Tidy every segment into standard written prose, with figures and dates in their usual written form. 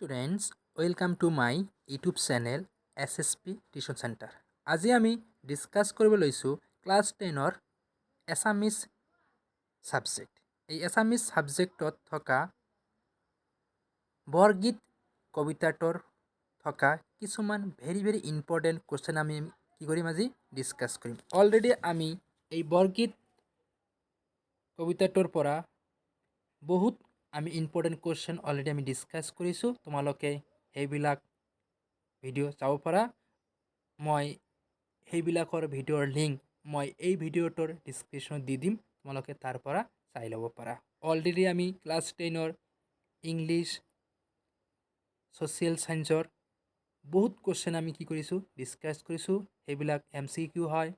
Students, welcome to my YouTube channel SSP Tuition Center. আজি আমি discuss কৰিব লৈছোঁ ক্লাছ 10ৰ এছামিছ ছাবজেক্ট। এই এছামিছ ছাবজেক্টত থকা বৰগীত কবিতাটোৰ থকা কিছুমান ভেৰি ভেৰি ইম্পৰ্টেণ্ট কুৱেশ্যন আমি কি কৰিম আজি ডিছকাছ কৰিম। অলৰেডি আমি এই বৰগীত কবিতাটোৰ পৰা বহুত আমি ইম্পৰ্টেণ্ট কুৱেশ্যন অলৰেডি আমি ডিছকাছ কৰিছোঁ। তোমালোকে সেইবিলাক ভিডিঅ' চাব পাৰা। মই সেইবিলাকৰ ভিডিঅ'ৰ লিংক মই এই ভিডিঅ'টোৰ ডিছক্ৰিপশ্যনত দি দিম, তোমালোকে তাৰ পৰা চাই ল'ব পাৰা। অলৰেডি আমি ক্লাছ 10ৰ ইংলিছ, ছ'চিয়েল ছায়েন্সৰ বহুত কুৱেশ্যন আমি কি কৰিছোঁ, ডিছকাছ কৰিছোঁ। সেইবিলাক এমচিকিউ হয়,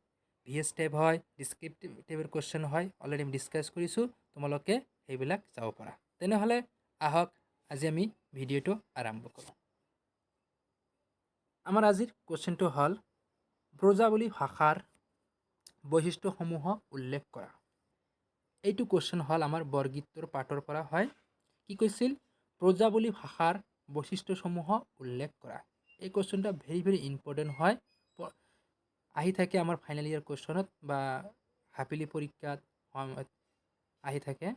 ভি এছ টাইপ হয়, ডিছক্ৰিপটিভ টাইপৰ কুৱেশ্যন হয়, অলৰেডি আমি ডিছকাছ কৰিছোঁ। তোমালোকে সেইবিলাক চাব পাৰা। তেনেহ'লে আহক, আজি আমি ভিডিঅ'টো আৰম্ভ কৰোঁ। আমাৰ আজিৰ কুৱেশ্যনটো হ'ল, ব্ৰজাৱলী ভাষাৰ বৈশিষ্ট্যসমূহ উল্লেখ কৰা। এইটো কুৱেশ্যন হ'ল আমাৰ বৰগীতটোৰ পাঠৰ পৰা হয়। কি কৈছিল? ব্ৰজাৱলী ভাষাৰ বৈশিষ্ট্যসমূহ উল্লেখ কৰা। এই কুৱেশ্যনটা ভেৰি ভেৰি ইম্পৰ্টেণ্ট হয়, আহি থাকে আমাৰ ফাইনেল ইয়াৰ কুৱেশ্যনত বা হাফেলি পৰীক্ষাত আহি থাকে।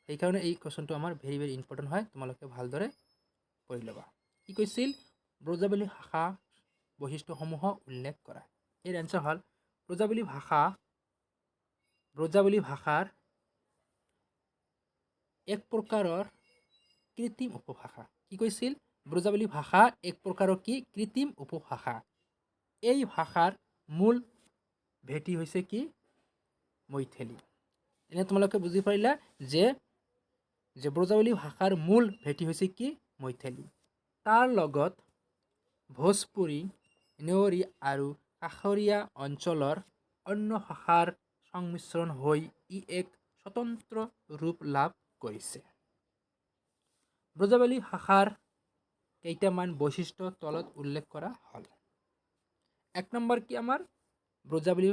সেইকাৰণে এই কুৱেশ্যনটো আমাৰ ভেৰি ভেৰি ইম্পৰ্টেণ্ট হয়। তোমালোকে ভালদৰে পঢ়ি ল'বা। কি কৈছিল? ব্ৰজাৱলী ভাষা বৈশিষ্ট্যসমূহ উল্লেখ কৰা। ইয়াৰ এনচাৰ হ'ল, ব্ৰজাৱলী ভাষাৰ এক প্ৰকাৰৰ কৃত্ৰিম উপভাষা। কি কৈছিল? ব্ৰজাৱলী ভাষা এক প্ৰকাৰৰ কি? কৃত্ৰিম উপভাষা। এই ভাষাৰ মূল ভেটি হৈছে কি? মৈথিলী। এনে তোমালোকে বুজি পাৰিলা যে ব্ৰজাৱলী ভাষাৰ মূল ভেটি হৈছে কি? মৈথিলী। তাৰ লগত ভোজপুৰী, নেৱাৰী আৰু কাষৰীয়া অঞ্চলৰ অন্য ভাষাৰ সংমিশ্ৰণ হৈ ই এক স্বতন্ত্ৰ ৰূপ লাভ কৰিছে। ব্ৰজাৱলী ভাষাৰ কেইটামান বৈশিষ্ট্য তলত উল্লেখ কৰা হ'ল। এক নম্বৰ কি? আমাৰ ব্ৰজাৱলী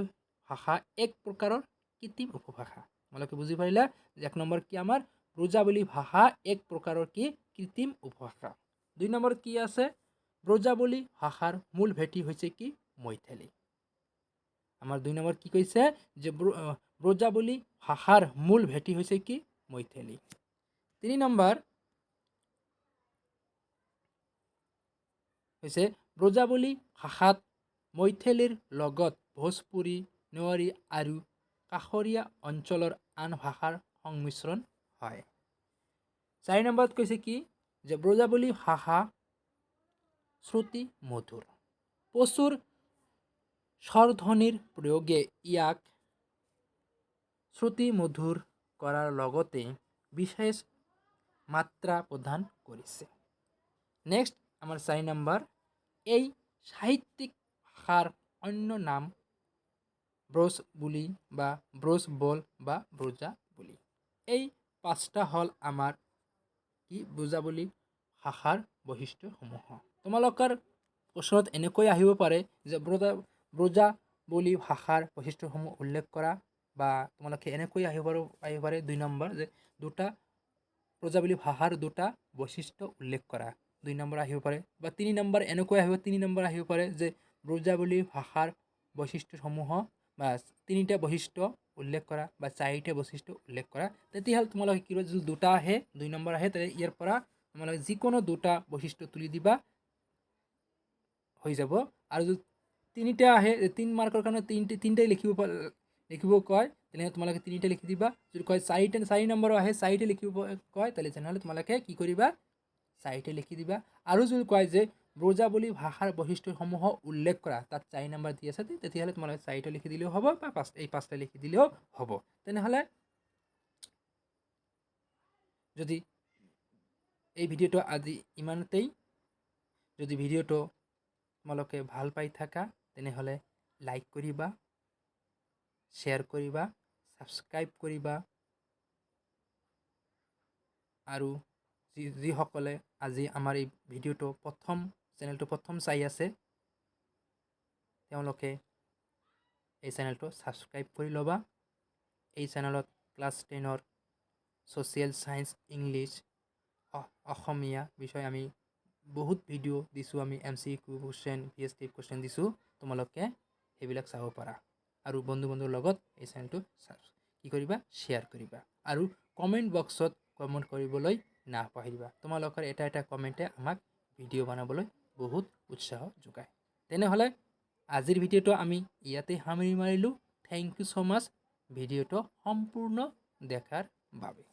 ভাষা এক প্ৰকাৰৰ কৃত্ৰিম উপভাষা। তোমালোকে বুজি পাৰিলা যে এক নম্বৰ কি? আমাৰ ব্ৰজাৱলী ভাষা এক প্ৰকাৰৰ কি? কৃত্ৰিম উপভাষা। দুই নম্বৰ কি আছে? ব্ৰজাৱলী ভাষাৰ মূল ভেটি হৈছে কি? মৈথিলী। আমাৰ দুই নম্বৰ কি কৈছে যে ব্ৰজাৱলী ভাষাৰ মূল ভেটি হৈছে কি? মৈথিলী। তিনি নম্বৰ হৈছে, ব্ৰজাৱলী ভাষাত মৈথিলীৰ লগত ভোজপুৰী, নেৱাৰী আৰু কাষৰীয়া অঞ্চলৰ আন ভাষাৰ সংমিশ্ৰণ হয়। চাৰি নম্বৰত কৈছে কি যে ব্ৰজাৱলী ভাষা শ্ৰুতি মধুৰ। প্ৰচুৰ স্বৰধ্বনিৰ প্ৰয়োগে ইয়াক শ্ৰুতি মধুৰ কৰাৰ লগতে বিশেষ মাত্ৰা প্ৰদান কৰিছে। নেক্সট আমাৰ চাৰি নম্বৰ, এই সাহিত্যিক ভাষাৰ অন্য নাম ব্ৰজ বুলি বা ব্ৰজ বল বা ব্ৰজা বুলি। এই পাঁচটা হ'ল আমাৰ কি? ব্ৰজাৱলী ভাষাৰ বৈশিষ্ট্যসমূহ। তোমালোকৰ ওচৰত এনেকৈ আহিব পাৰে যে ব্ৰজাৱলী ভাষাৰ বৈশিষ্ট্যসমূহ উল্লেখ কৰা বা তোমালোকে এনেকৈ আহিব পাৰে দুই নম্বৰ যে দুটা ব্ৰজাৱলী ভাষাৰ দুটা বৈশিষ্ট্য উল্লেখ কৰা, দুই নম্বৰ আহিব পাৰে। বা তিনি নম্বৰ এনেকৈ আহিব, তিনি নম্বৰ আহিব পাৰে যে ব্ৰজাৱলী ভাষাৰ বৈশিষ্ট্যসমূহ বা তিনিটা বৈশিষ্ট্য উল্লেখ কৰা বা চাৰিটা বৈশিষ্ট্য উল্লেখ কৰা। তেতিয়াহ'লে তোমালোকে কি যদি দুটা আহে, দুই নম্বৰ আহে, তেতিয়া ইয়াৰ পৰা তোমালোকে যিকোনো দুটা বৈশিষ্ট্য তুলি দিবা, হৈ যাব। আৰু যদি তিনিটা আহে, তিনি মাৰ্কৰ কাৰণে তিনিটাই লিখিব কয়, তেনেহ'লে তোমালোকে তিনিটা লিখি দিবা। যদি কয় চাৰিটা, চাৰি নম্বৰো আহে, চাৰিটা লিখিব কয়, তাহলে তেনেহ'লে তোমালোকে কি কৰিবা? চাৰিটা লিখি দিবা। আৰু যদি কয় যে ব্ৰজাৱলী ভাষাৰ বৈশিষ্ট্যসমূহ উল্লেখ কৰা, তাত চাৰি নম্বৰ দি আছে, তেতিয়াহ'লে তোমালোকে চাৰিটা লিখি দিলেও হ'ব বা এই পাঁচটা লিখি দিলেও হ'ব। তেনেহ'লে যদি এই ভিডিঅ'টো আজি ইমানতেই। যদি ভিডিঅ'টো তোমালোকে ভাল পাই থাকা, তেনেহ'লে লাইক কৰিবা, শ্বেয়াৰ কৰিবা, ছাবস্ক্ৰাইব কৰিবা। আৰু যিসকলে আজি আমাৰ এই ভিডিঅ'টো প্ৰথম, চেনেলটো প্ৰথম চাই আছে, তেওঁলোকে এই চেনেলটো ছাবস্ক্ৰাইব কৰি ল'বা। এই চেনেলত ক্লাছ 10ৰ ছ'চিয়েল ছায়েন্স, ইংলিছ, অসমীয়া বিষয় আমি বহুত ভিডিঅ' দিছোঁ আমি, MCQ question, VST question দিছোঁ। তোমালোকে সেইবিলাক চাব পাৰা আৰু বন্ধু বান্ধৱৰ লগত এই চেনেলটো কি কৰিবা? শ্বেয়াৰ কৰিবা আৰু কমেণ্ট বক্সত কমেণ্ট কৰিবলৈ নাপাহৰিবা। তোমালোকৰ এটা এটা কমেণ্টে আমাক ভিডিঅ' বনাবলৈ বহুত উৎসাহ যোগায়। তেনেহ'লে আজিৰ ভিডিঅ'টো আমি ইয়াতে সামৰি মাৰিলোঁ। Thank you so much ভিডিঅ'টো সম্পূৰ্ণ দেখাৰ বাবে।